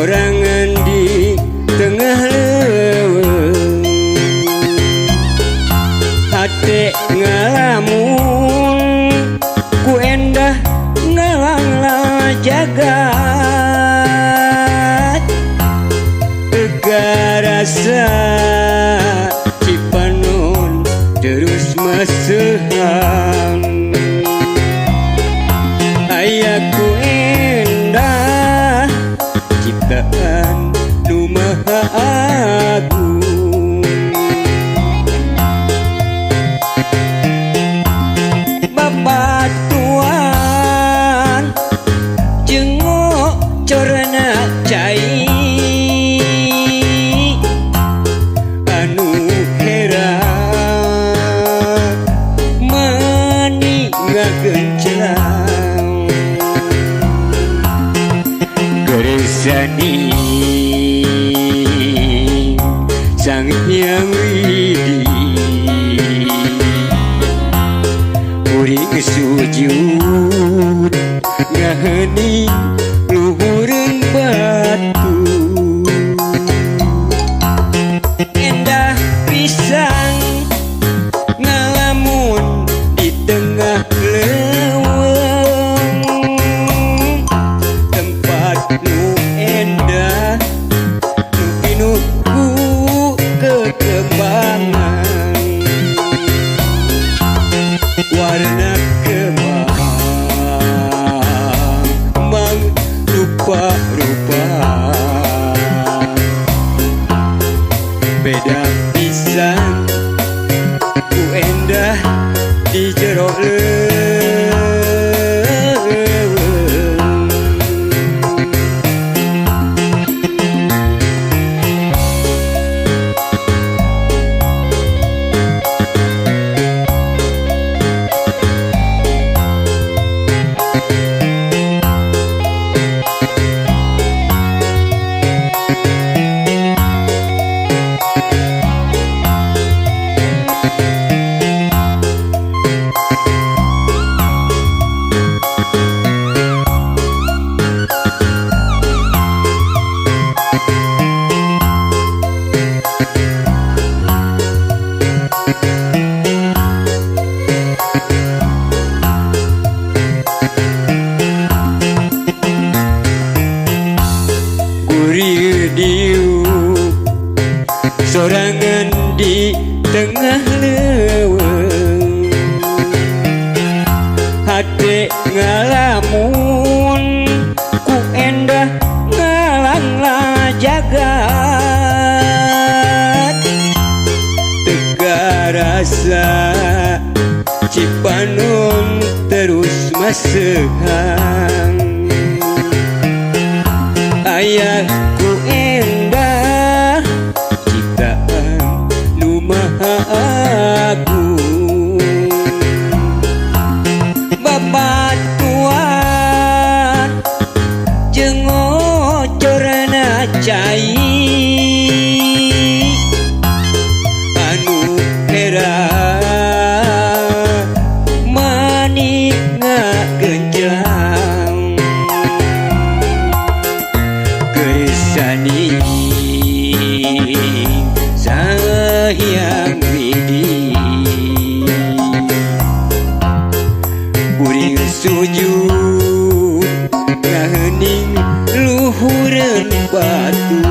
sorangan di tengah leuweung. Hate ngalamun ku endah ngalangla jagat. Tega rasa Cipanon terus masehan. Ayaku endah ciptaan nu maha agung. Babatuan jengok corana cai anu hera mani ngagencelang. Kersani Sang Hyang Widi kuring sujud ngahening luhureun batu. Endah pisang ngalamun di tengah leuweung. Tempat nu endah nu pinuh ku kekembangan. Warna kembang mang rupa-rupa. Beda pisan ku endah di jero leuweung. Diuk sorangan di tengah leuweung. Hate ngalamun ku endah ngalangla jagat. Tega rasa Cipanon terus masehan. Ayahku endah ciptaan nu maha agung. Babatuan jeung ngocorna cai anu hera mani ngagenjlang. Kersani Sang Hyang Widi kuring sujud ngahening luhureun batu.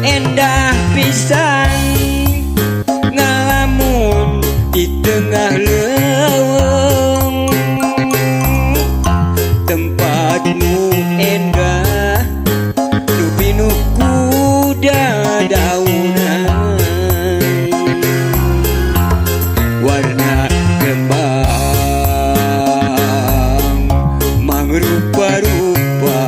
Endah pisan ngalamun di tengah leuweung. Tempatmu endah nu pinuh ku dadaunan. Warna kembang mangrupa-rupa.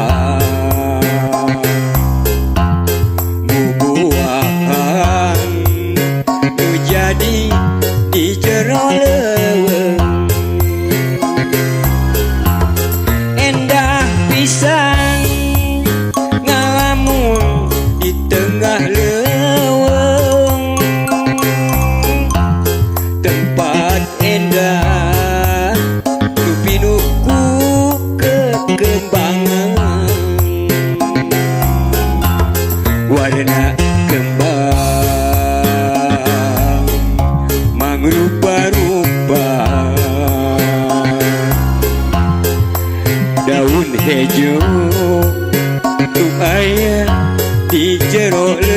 warna kembang mangrupa-rupa daun hejo nu aya di jero.